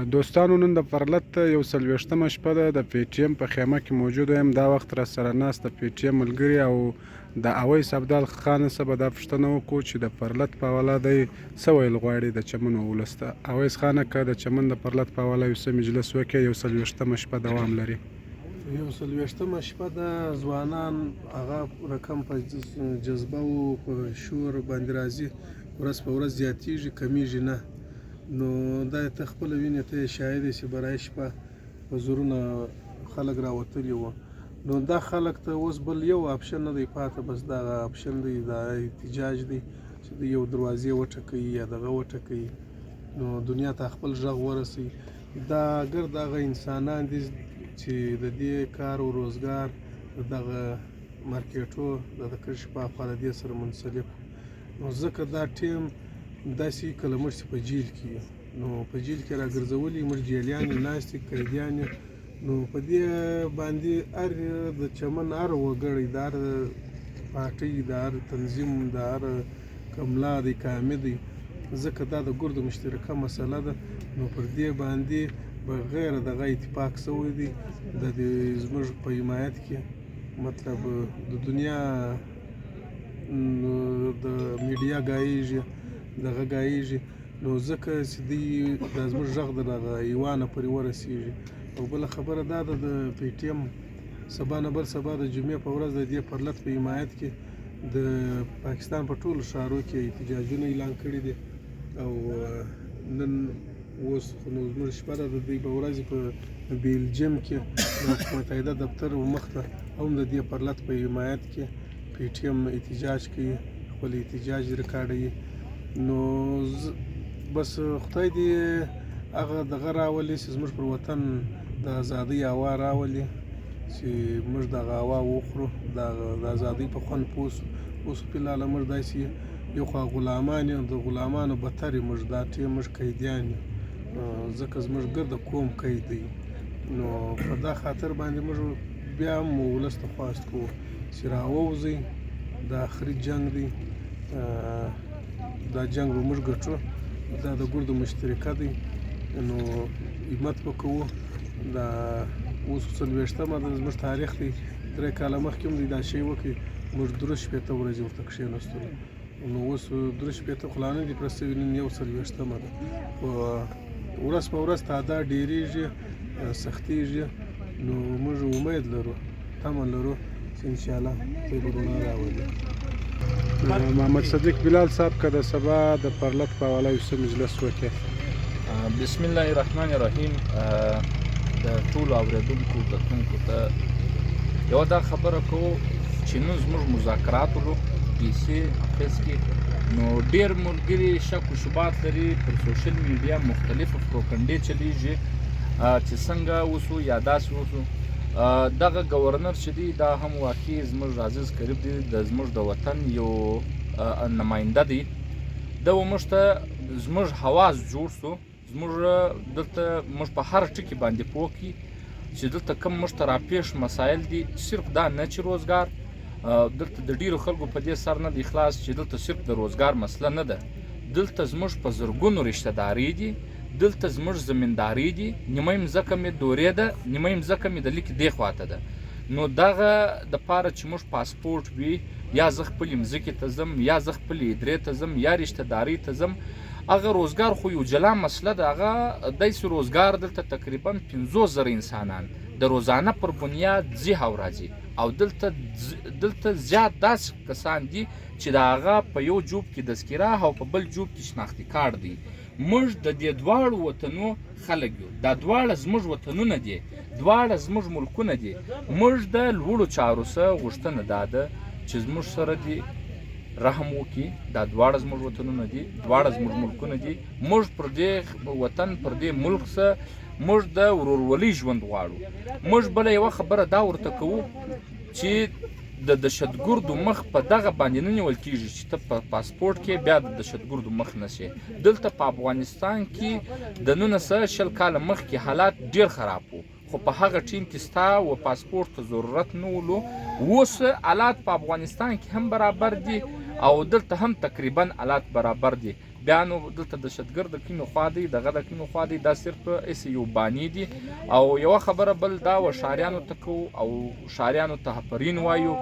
دوستانو نن د پرلت یو څلوېښتمه شپه ده، د پي ټي ایم په خیمه کې موجود یم. دا وخت راسره ناست د پي ټي ایم ملګري او د اویس ابدال خان څخه به دا پوښتنه وکړو چې د پرلت په حواله دی څه ویل غواړي د چمن ولس ته. اویس خانه، که د چمن د پرلت په حواله یو څه مجلس وکړې، یو څلوېښتمه شپه دوام لري. یو څلوېښتمه شپه ده، ځوانان هغه رقم په جذبه او په شور باندې راځي، ورځ په ورځ زیاتیږي، کمیږي نه. نو دا ته خپله وینې، ته یې شاهد یې چې برای شپه په زرونه خلک راوتلي وو. نو دا خلک ته اوس بل یو اپشن نه دی پاته، بس دا اپشن دی، دا احتجاج دی چې د یو دروازې وټکوي یا دغه وټکوي، نو دنیا ته خپل غږ ورسوي. دا ګرد هغه انسانان دي چې د دې کار او روزګار دغه مارکیټو د کرښې په اخوا د دې سره منسلک. نو ځکه دا ټیم داسې کله موږ چې په جیل کې یو، نو په جیل کې راګرځولي موږ جیلیان یو، ناست یو، قیدیان یو. نو په دې باندې هر د چمن هر وګړی، د هر پارټۍ، د هر تنظیم، د هر کملا دی، کامي دی، ځکه دا د ګردو مشترکه مسله ده. نو پر دې باندې بغیر دغه اتفاق شوی دی د دې زموږ په حمایت کې، مطلب د دنیا د میډیا ګایږي، دغه ګایږي. نو ځکه چې دوی د زموږ غږ د دغه ایوانه پورې ورسیږي. او بله خبره دا ده، د پي ټي ایم سبا نه بل سبا د جمعې په ورځ د دې پرلت په حمایت کې د پاکستان په ټولو ښارو کې احتجاجونه اعلان کړي دي. او نن اوس خو نو زموږ شپه ده، د دوی په ورځ په بیلجیم کې د متحده دفتر مخته هم د دې پرلت په حمایت کې پي ټي ایم احتجاج کوي، خپل احتجاج ریکارډوي. نو بس خدای دې هغه دغه راولي چې زموږ پر وطن د ازادۍ هوا راولي، چې موږ دغه هوا وخورو، د ازادۍ په خوند پوه شو. اوس خو فلحال موږ داسې یو خوا غلامان یو، د غلامانو بتر یو، موږ دا ټیم موږ قیدیان یو، ځکه زموږ ګرده قوم قید دی. نو په دا خاطر باندې موږ بیا هم ولس ته خواست کوو چې راووځئ، دا اخري جنګ دی، دا جنګ به موږ ګټو، دا د ګردو مشترکه دی. نو همت به کوو. دا اوس څلوېښتمه ده، زموږ تاریخ دی، 3 کاله مخکې هم دی دا شی وکړي، موږ 63 ورځې ورته کښېناستلو. نو اوس 63 خو لا نه دي پوره شوي، نن یو څلوېښتمه ده. خو ورځ په ورځ تعداد ډېرېږي، سختېږي. نو موږ امید لرو، تمه لرو چې انشاءالله خدای به رڼا راولي. محمد صدیق بلال صاحب، که د سبا د پرلت په حواله یو څه مجلس وکړي. بسم الله الرحمن الرحیم. د ټولو اورېدونکو کتونکو ته یوه دا خبره کوو چې نن زموږ مذاکرات ولو ډي سي افیس کې. نو ډېر ملګري شک و شبات لري، پر سوشل میډیا مختلفې پروپنډې چلیږي چې څنګه اوسو یا داسې اوسو. دغه گورنر چې دی دا هم واقعي زموږ عزیز قریب دی، د زموږ د وطن یو نماینده دی. ده و موږ ته زموږ حواس جوړ سو، زموږ دلته موږ په هر ټکي باندې پوه کړي چې دلته کوم موږ ته راپېښ مسایل دي. صرف دا نه چې روزګار، دلته د ډېرو خلکو په دې سر نه دی خلاص چې دلته صرف د روزګار مسله نه ده، دلته زموږ په زرګونو رشته داري دي، دلته زموږ زمینداري دي. نیمه مځکه مې دورې ده، نیمه مځکه مې د لیکې دې خواته ده. نو دغه د پاره چې موږ پاسپورټ وي، یا زه خپلې مځکې ته ځم، یا زه خپلې ادرې ته ځم، یا رشته دارۍ ته ځم. هغه روزګار خو یو جلا مسله ده. هغه داسې روزګار دلته تقریبا 50,000 انسانان د روزانه پر بنیاد ځي او راځي، او دلته زیات داسې کسان دي چې د هغه په یو جوب کې تذکره او په بل جوب کې شناختي کارت دی. موږ د دې دواړو وطنو خلک یو، دا دواړه زموږ وطنونه دي، دواړه زموږ ملکونه دي. موږ د لوړو چارو څخه غوښتنه دا ده چې زموږ سره دي رحم وکړي. دا دواړه زموږ وطنونه دي، دواړه زموږ ملکونه دي. موږ پر دې وطن، پر دې ملک څخه موږ د ورورولۍ ژوند غواړو. موږ بله یوه خبره دا ورته کوو چې د دهشتګردو مخ په دغه باندې نه نیول کیږي چې ته په پاسپورټ کې بیا د دهشتګردو مخ نشې. دلته په افغانستان کې د 1920 کاله مخکې حالات ډېر خراب وو، خو په هغه ټیم کې ستا و پاسپورټ ته ضرورت نه ولو. اوس حالات په افغانستان کې هم برابر دي او دلته هم تقریبا حالات برابر دي. بیا نو دلته دهشتګرد د کومې خوا دی، دغه د کومې خوا دی، دا صرف هسې یو بانې دي. او یوه خبره بل دا و ښاریانو ته کوو او ښاریانو ته آفرین وایو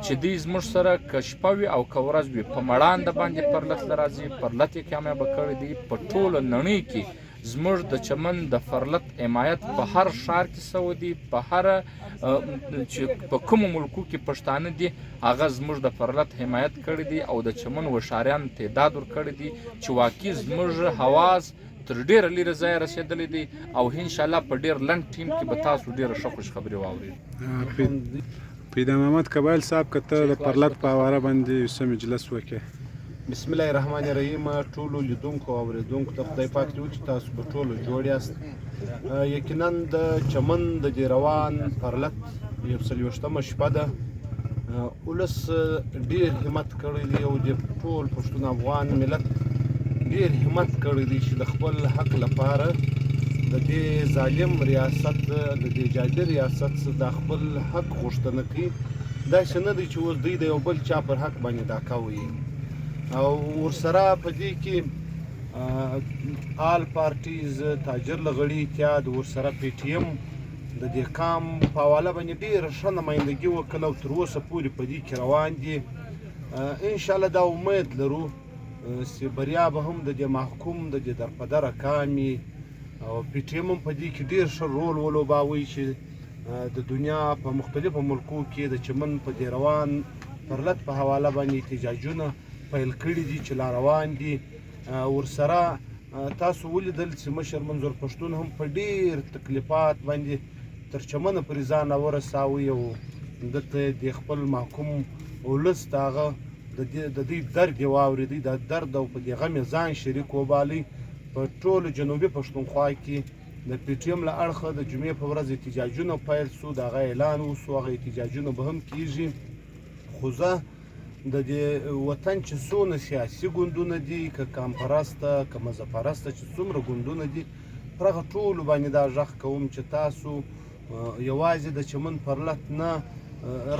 چې دوی زموږ سره که شپه وي او که ورځ وي په مړانده باندې پرلت له راځي، پرلت یې کامیابه کړی دی. په ټوله نړۍ کې زموږ د چمن د فرلت حمایت په هر ښار کې سوی دی، په هر چې په کومو ملکو کې پښتانه دي هغه زموږ د فرلت حمایت کړی دی او د چمن و ښاریانو تعداد ورکړی دی چې واقعي زموږ حواز تر ډېره لیرې ځایه رسېدلی دی او انشاءالله په ډېر لنډ ټیم کې به تاسو ډېره ښه خوشخبري واورئ. پیدا محمد قبایل صاحب که ته د پرلت په حواله باندې یو څه مجلس وکړې. بسم الله الرحمن الرحیم. ټولو لیدونکو او اورېدونکو ته خدای پاک دې وکړي تاسو به ټولو جوړ یاست. یقینا د چمن د دې روان پرلت یو څلوېښتمه شپه ده. ولس ډېر همت کړی دی او د ټول پښتون افغان ملت ډېر همت کړی دی چې د خپل حق لپاره د دې ظالم ریاست، د دې جابر ریاست څخه د خپل حق غوښتنه کوي. داسې نه دی چې اوس دوی د یو بل چا پر حق باندې ډاکه وهي. او ورسره په دې کې آل پارټیز، تاجر لغړي اتحاد، ورسره پی ټي ایم د دې قام په حواله باندې ډېره ښه نمایندګي وکړه او تر اوسه پورې په دې کې روان دي. انشاءالله دا امید لرو چې بریا به هم د دې محکوم د دې درپدره قام وي. او پی ټي ایم هم په دې کې ډېر ښه رول ولوباوی چې د دنیا په مختلفو ملکو کې د چمن په دې روان پرلت په حواله باندې احتجاجونه پیل کړي دي چې لا روان دي. ورسره تاسو ولیدل چې مشر منظور پښتون هم په ډېر تکلیفات باندې تر چمنه پورې ځان راورساوی او دلته د خپل محکوم ولس ته هغه د دوی درد یې واورېدی، دا درد او په دې غم یې ځان شریک وبالی. په ټولو جنوبي پښتونخوا کې د پی ټي ایم له اړخه د جمعې په ورځ احتجاجونه پیل سو، د هغه اعلان وسو، هغه احتجاجونه به هم کیږي. خو زه د دې وطن چې څونه سیاسي ګوندونه دي، که کامپرسته که مذهبپرسته چې څومره ګوندونه دي، پر هغه ټولو باندې دا غږ کوم چې تاسو یوازې د چمن پرلت نه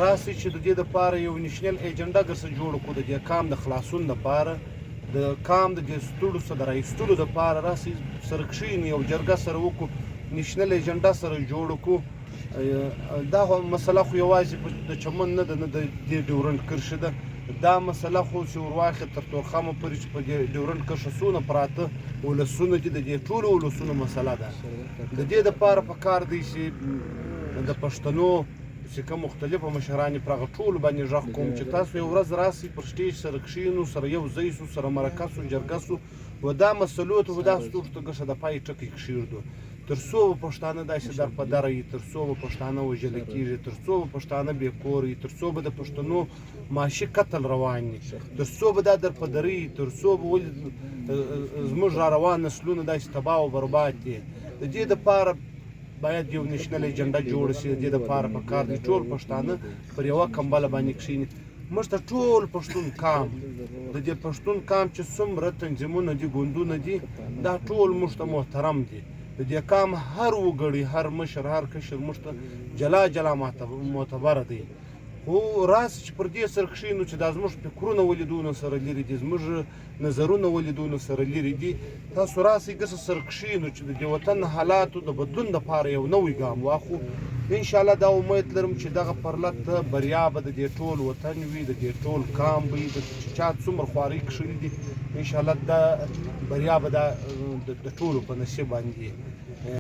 راسئ چې د دې دپاره یو نیشنل ایجنډا ګرځه جوړ کړو، د دې قام د خلاصون دپاره، د قام د دې ستړو څخه د راایستلو دپاره راسئ سره کښېنو، یو جرګه سره وکړو، نیشنل ایجنډا سره جوړ کړو. دا مسله خو یوازې د چمن نه ده، نه د دې ډیورنډ کرښې ده. دا مسله خو چې ورواخلې تر تورخمه پورې چې په دې ډیورنډ کرښه څونه پراته ولسونه دي، د دې ټولو ولسونو مسله ده. د دې دپاره په کار دی چې د پښتنو چې کوم مختلفو مشران یې پر هغه ټولو باندې غږ کوم چې تاسو یو ورځ راسئ پر سټیج سره کښېنو، سره یو ځای سو، سره مرکه سو، جرګه سو، و دا مسلو ته و دا ستونزو ته ګښه د پای ټکی کښېږدو. تر څو به پښتانه داسې در په دره وي، تر څو به پښتانه وژل کېږي، تر څو به پښتانه بې کوره وي، تر څو به د پښتنو معاشي قتل روان وي، تر څو به دا در په دره وي، تر څو به ولې زموږ را روان نسلونه داسې تباه او برباد دي. د دې دپاره باید یو نیشنل ایجنډا جوړ شي. د دې دپاره په کار دی ټول پښتانه پر یوه کمبله باندې کښېني. موږ ته ټول پښتون قام، د دې پښتون قام چې څومره تنظیمونه دي، ګوندونه دي، دا ټول موږ ته محترم دي. د دې قام هر وګړی، هر مشر، هر کشر موږ ته جلا جلا معتبر دی. خو راسئ چې پر دې سره کښېنو چې دا زموږ فکرونه ولې دونه سره لرې دي، زموږ نظرونه ولې دونه سره لرې دي. تاسو راسئ ګسه سره کښېنو چې د دې وطن حالاتو د بدلون دپاره یو نوی ګام واخلو. انشاءالله دا امید لرم چې دغه پرلت بریا به د دې ټول وطن وي، د دې ټول قام به وي، چې چا څومره خوارۍ کښلې دي انشاءالله دا بریا به دا د ټولو په نصیب باندې.